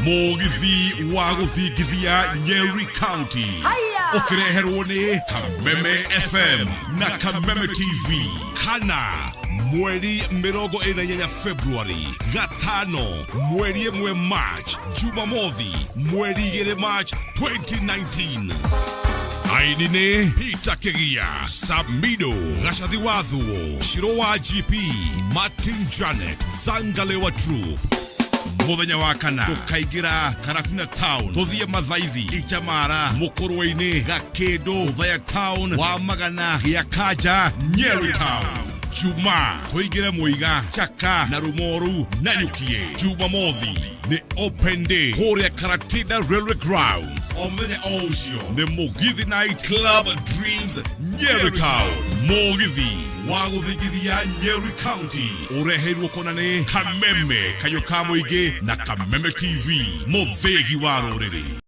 Mũgithi wa gũthingithia Nyeri County ũkĩreherwo nĩ Kameme FM na Kameme TV. Kana mweri 28 February, gatano mweri 1 March, Jumamothi mweri 2 March 2019. Aini nĩ Peter Kĩgia, Samido, Gacathi wa Thuo, Shiro wa GP, Martin Janet, Zangalewa Troop. Muthenya wa kana tukaingira Karatina Town, tuthie Mathaithi, Ichamara, Mukurwe-ini, Gakindu, Othaya Town, wa Magana, Giakanja, Nyeri Town. Juma tuingire Muiga, Chaka na Rumoru na Nyukie. Jumamothi nĩ open day kũrĩa Karatina Railway Grounds. O mũthenya o ũcio nĩ Mũgithi Night Club Dreams Nyeri Town. Mũgithi wa gũthingithia Nyeri County ũreheirwo kũna nĩ Kameme Kayũ ka Mũingĩ na Kameme TV, mũthĩgi wa rũrĩrĩ.